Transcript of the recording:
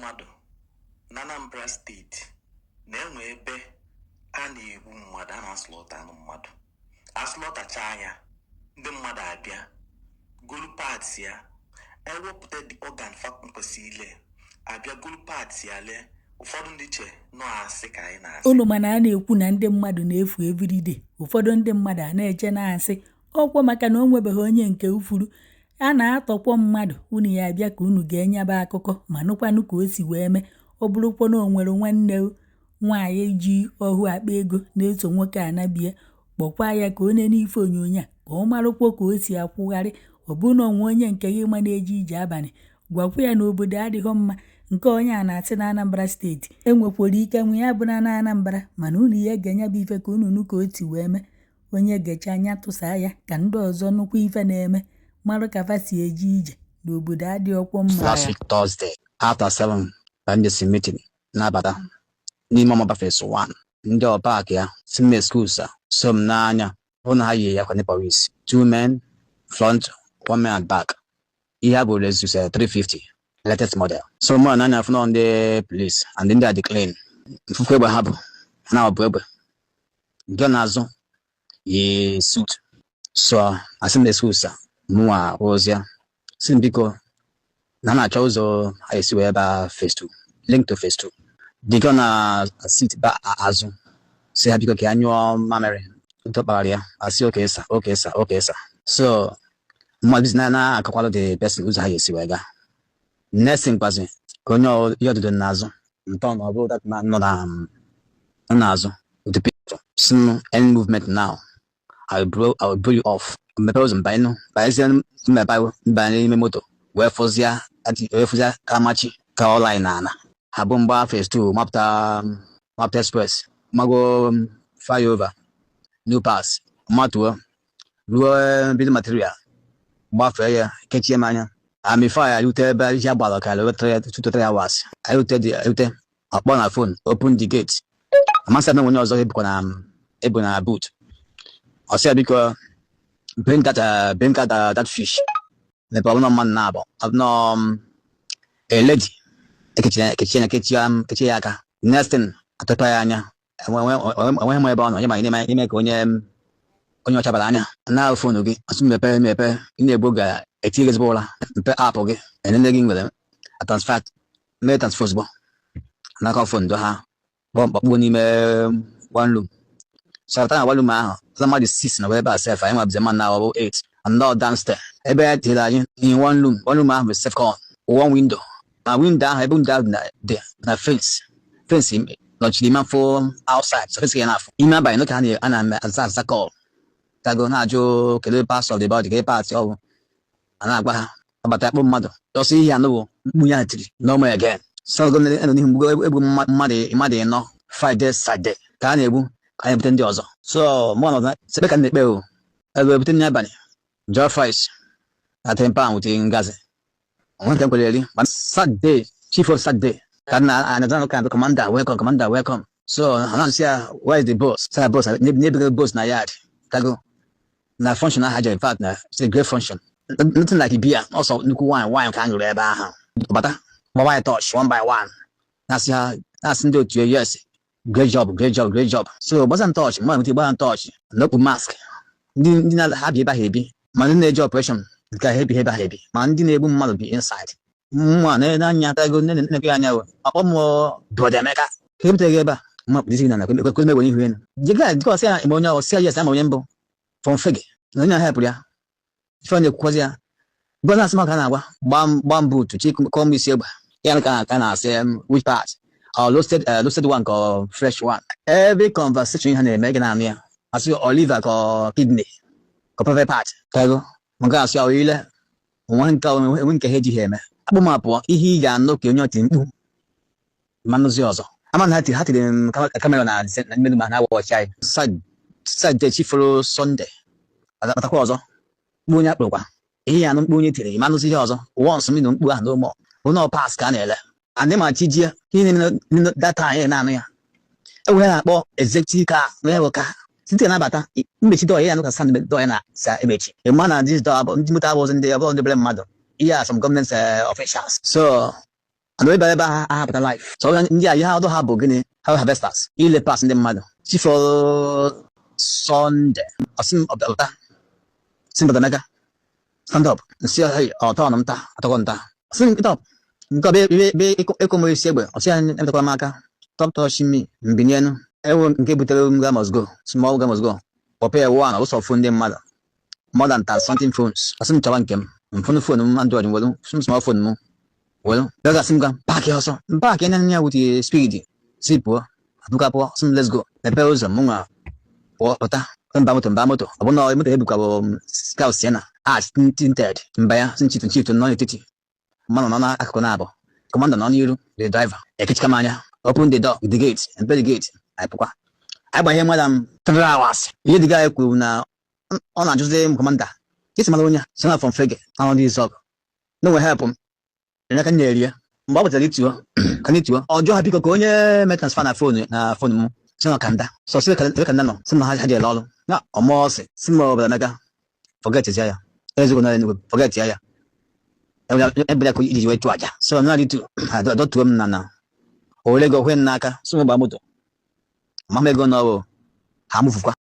Mmadụ na Anambra Steeti na-enwe ebe a na-egbu mmadụ, a na-aslaughter anụ mmadụ, aslaughteracha ya, ndị mmadụ abịa golu parts ya, ewepụta the organ fa kwesịrị ile, abịa golu parts ya lee. Ụfọdụ ndị che nọ asị ka anyị na-asị. Unu mana a na-ekwu na ndị mmadụ na-efu everyday. Ụfọdụ ndị mmadụ a na-eche na-asị ọkwọ maka na o nwebeghị onye nke ufuru a na-atọkwọ mmadụ. Unu ya abịa ka unu ga-enyebe akụkọ ma nụkwanụ ka o si wee mee. Ọ bụrụkwa na o nwere nwanne nwaanyị ji ọhụ akpa ego na-eso nwoke a nabie, kpọkwa ya ka o nene ife onyonyo a ka ọ marụkwa ka o si akwụgharị. Ọ bụrụ na onwe onye nke gị ma na-eje ije abalị, gwakwa ya na obodo adịghị mma. Nke onye a na-asị na Anambra Steeti enwekwara ike nwe ya bụ na Anambra, mana unu ya egenya bụ ife ka unu nụ ka o si wee mee. Onye gecha anya tụsaa ya ka ndị ọzọ nụkwa ife na-eme, marụ ka fa si eje ije n'obodo adịghị ọkwọ mma. Last week Thursday, after 7, ka m jesi meeting na-abata n'ime ọmaba phase 1, ndị ọpak ya si m excuse, so m n'anya hụ na ha yi ya kwa police, two men front, one man at back. Ihe a bụ Lexus 350, latest model. So mụ na anya fụ nọ ndị police and ndị a dị clean. Mfufu egbe ha bụ na ọ bụ egbe nke na-azụ yi suit. So asị m excuse, mụnwa rụzie, si m biko na na-achọ ụzọ a esi wee baa phase 2, link to phase 2. Dịka na seat ba azụ, si ha biko ka ya nyụọ mamịrị ntọkpara ya, asị okay sir, okay sir, okay sir. So mmadụ na na-akọkwalụ the person ụzọ ha ga-esi wee gaa. Next thing kwazi ka onye ihe ọdụdụ n'azụ ntọ na ọ bụrụ that man nọ n'azụ with the picture, si m, "Any movement now, I will blow you off." Mmepe ụzọ mbanye, banyezie, mmepe mbanye n'ime moto wee fụzia kamachi ka ọ line na ana ha bụ mgba phase 2, mapụta express, mago flyover, new pass, matuo ruo building material, gbafee ya, kechie m anya. And before I rute ebe ihe gbara ka 2 to 3 hours, I rute the rute akpọ na phone, "Open the gate." Amasị na onye ọzọ ebukwa na ebu na boot. Ọ sị ya, "Biko bring that fish." Mepe, ọbụna mmadụ na-abụ ọbụna a lady ekechie ekechie ya, kechie ya aka. Next thing, atụpa ya anya, enweghị m ebe ọ nọ nye ma ime ka onye ọcha bara anya na phone gị. Asị mmepe mepe, ị na-egbu oge, etinye gị ezigbo ụra. Mpe app gị enene gị nwere transfer, mee transfer ozugbo n'aka phone do ha kpọọ mkpọkpụ n'ime one room. So na one room ahụ ọzọ mmadụ six na ebe a sef, anyị nwabizi mmadụ na ọbụ eight and all downstairs. Ebe ya tinyere anyị in one room, one room ahụ bụ self con, one window, ma window ahụ, ebe window ahụ dị na fence nọchiri ime afọ outside. So fence ya na-afụ ime abalị n'oge a na-aza aza call tago na-ajụ kedu pastor dị bọdị, kedu party ọ bụ. A na-agwa ha agbata akpọ mmadụ ọsọ ihe anụwo mkpu ya tiri no more again. So go nọ n'ihu mgbe egbu mmadụ ịnọ Friday, Saturday ka a na-egbu, ka a na-ebute ndị ọzọ. So mụ nọ sebe ka m na-ekpe o ebe ebute nri abalị, jollof rice na 10 pound with ngazi onwe nke m kwere eri. Ma Saturday, chief of Saturday, ka na anazana ka "Commander, welcome, commander, welcome." So ha na-asị ya, "Where is the boss?" Sị boss n'ebe boss na yard tago na function ahụ jere. In fact, na it's a great function, nothing like beer. Also nnukwu wine ka a ṅụrụ ebe ahụ. Bata gbawa ya touch one by one, na-asị ha, na-asị ndị otu ya, "Yes, great job, great job, great job." So gbasa touch mmadụ nwete gbasa touch n'okpu mask. Ndị na ha bi ebe ahụ ebi, ma ndị na-eje operation nke ha ebi ebe ahụ ebi, ma ndị na-egbu mmadụ bi inside. Nwa na-anya tago na-ekwe anya akpọ m brother Emeka ka ebutere gị ebe a mma kpụrụ isi na ekwe megwe n'ihu elu jega dịka ọsị ya eme onye ọsị ya, "Yes, ama onye mbụ from Fege na onye na-ahepụrụ ya." Ife ọ na-ekwukwazi ya bụ na asị m ka a na-agwa gbam buutu chi kọọ m isi egbe ya ka na-asị which part or roasted one ka fresh one. Every conversation ha na-eme gị na-anụ ya, asị liver ka kidney ka private part tago nke asị ọ ile onwe nke onwe nke ha ejighị eme akpụ m apụọ. Ihe ị ga-anụ ka onye ọtị mkpu mmanụzi ọzọ ama na ha tiri m camera na mmelu ma na watch anyị. Saturday chifuru Sunday batakwa ọzọ, mkpu onye akpụrụkwa ihe ya anụ mkpu onye tiri manụzi ihe ọzọ. Once m nụ mkpu ahụ n'ụmụ ụlọ pass ka a na-ele andị ma chi jie ihe na-eme data anyị na-anụ ya enwere na-akpọ executive car na ka site na-abata mmechi door ya, anụ ka sand door ya na sa emechi ịma na this door ndị moto abụghị ndị ọbụla ndị bere mmadụ ihe a, some government officials. So And ebe ebe ha ahapụta life. So ndị a, ihe ọdụ ha bụ gịnị? Ha harvesters, ile parts ndị mmadụ. Chifọ Sunday, ọsị m ọpụta, sị m, "Emeka, stand up." Nsị, "Hey, ọtọ nọ m taa, atọkọ nta." Sị m, "Get up." Nke ọ be ịkụ m isi egbe, ọsị ya emetakwa m aka. Stop touching me. Mbinienu ewu nke butere m ga must go, small ga must go. Kpọpe ya one ụsọ phone ndị mmadụ, more than 30 something phones. Ọsị m chọwa nke m, mfụnụ phone m Android welu, sị m small phone m welu. Gaga sị m ga park ọsọ, m park nya nya with speed, si pụọ, abụka pụọ. Sị m, "Let's go." Mepee ụzọ, m nwa pụọ, pụta mba moto, mba moto. Ọ bụ na moto ebukwa bụ Scout Sienna ash tinted. Mba ya sị chief, chief nọ n'etiti, mmanụ nọ n'akụkụ na-abụ, commander nọ n'iru, the driver ekechika m anya. Open the door, the gate, mpe the gate, anyị pụkwa. Anyị gbanye madam 3 hours. Ihe dịga anyị kwuru na ọ na-ajụzi m, commander, isi mara onye si na from Fege na ndị Izọg na onwe help m enyeka nyere ya. Mgbe ọ pụtara ituo ka na ituo ọ jụọ ha, biko, ka onye mee transfer na phone, na phone m, si na kanda so si ebe kanda nọ, si na ha jere ọrụ na ọmụọ ọsị si m obodo. Emeka, forget ya ya ezigbo na Enugu, forget ya ya ebe ya ka iji wee chụọ aja. So na itu dọtuo m na o were ego hwe m n'aka, si m gbaa moto, ma m ego na ọ bụ ha mụfukwa.